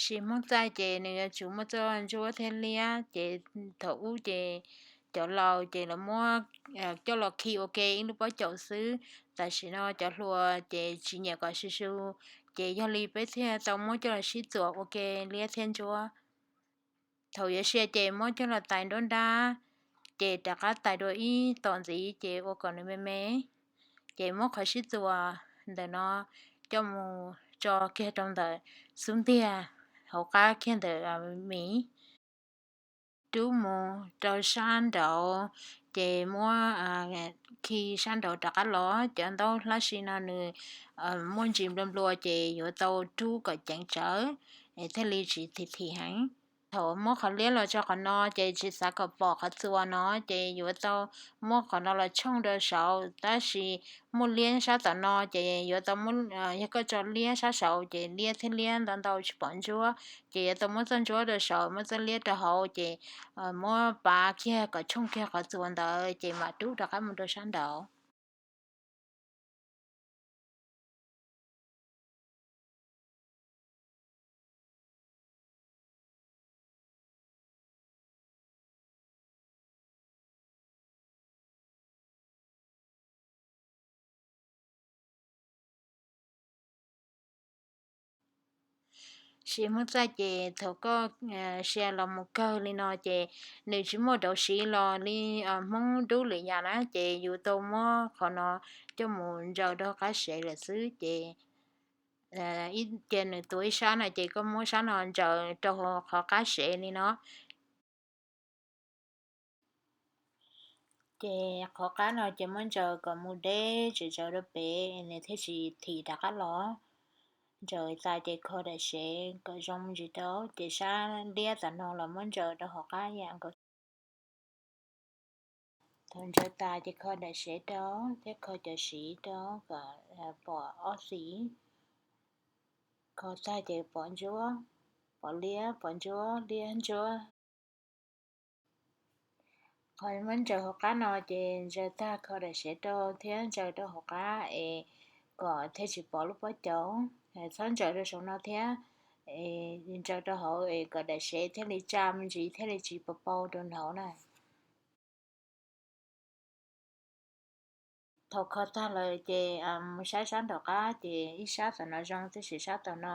Siv Hmoob txaij ces nws yuav tsum muaj txoj ntsuab thiab liab, ces thaum ub ces cov laus ces lawv muab coj los khi ua ke ib lub pob caus xwb. Tam sim no cov hluas ces tsis nyiam kom su su, ces yog li peb thiaj tau muab coj los sib txuas ua ke liab thiab ntsuab. Thaum yuav sia ces muab coj los tais nruab nrab, ces rov qab tais dua ib tom ntxiv ces ua kom nws me me, ces muab qhov sib txuas ntawm no coj mus tso kiag rau ntawm xub ntiag hauv qab kiag ntawm miv, rub mus rau sab nraud, ces muab khi sab nraud rov qab los. Cov ntaub hlab si no nws muaj ntsis nplua nplua ces yuav tau rub kom ceev tsawv, thiaj li tsis thim thim heev. Thaum muab qhov liab los tso qhov no ces tsis xav kom pom qhov txuas no, ces yuav tau muab qhov no los tshooj rau saud. Tab sis muaj liab sab tom no ces yuav tau, yog koj tso liab sab saud ces liab thiab liab ntau ntau tsis pom ntsuab, ces yuav tau muab txoj ntsuab rau saud, muab txoj liab rau hauv, ces muab pav kiag kom tshooj kiag qhov txuas ntawd ces mam rub rov qab mus rau sab nraud. Siv Hmoob txaij ces thaum koj sia los mus kawg li no ces nws tsis muaj rau siv los li Hmoob dub lwm yam na, ces yus tau muab qhov no coj mus ntsaws rau qab sev lawm xwb. Ces cia nws tuav ib sab no ces koj muab sab no ntsaws rau qhov qab sev li no. Ces qhov qab no ces muab ntsaws kom mus deb tsis ntsaws rau pem, nws thiaj tsis thim rov qab los. Ntsaws tas ces kho daim sev kom zoo ntsis rau, ces sab liab tom no los muab ntsaws rau hauv qab yam nkaus. Thaum ntsaws tas ces kho daim sev rau thiab kho cov siv rau kom pom ob xis. Kho tag ces pom ntsuab, pom liab, pom ntsuab, liab ntsuab. Qhov muab ntsaws hauv qab no ces ntsaws tag kho daim sev rau thiab ntsaws rau hauv qab es kom thiaj tsis pom lub pob caus. Txhob ntsaws rau saum no thiab, ntsaws rau hauv es kom daim sev thiaj li tsa me ntsis thiaj li tsis pau pau rau hauv na. Thaum kho tag lawm ces mus saib sab nraum qab ces ib sab tom no zoo tab sis sab tom no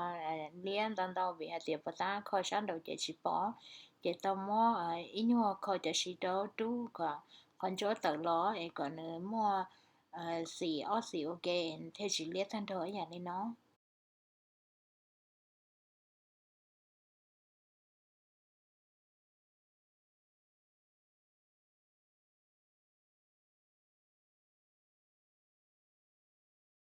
liab ntau ntau vim hais tias puas tab kho sab nraud ces tsis pom. Ces tau muab ib nyuag kho cov siv rau rub kom qhov ntsuab tawm los es kom nws muaj xim ob xim ua ke thiaj tsis liab tag nrho ib yam li no.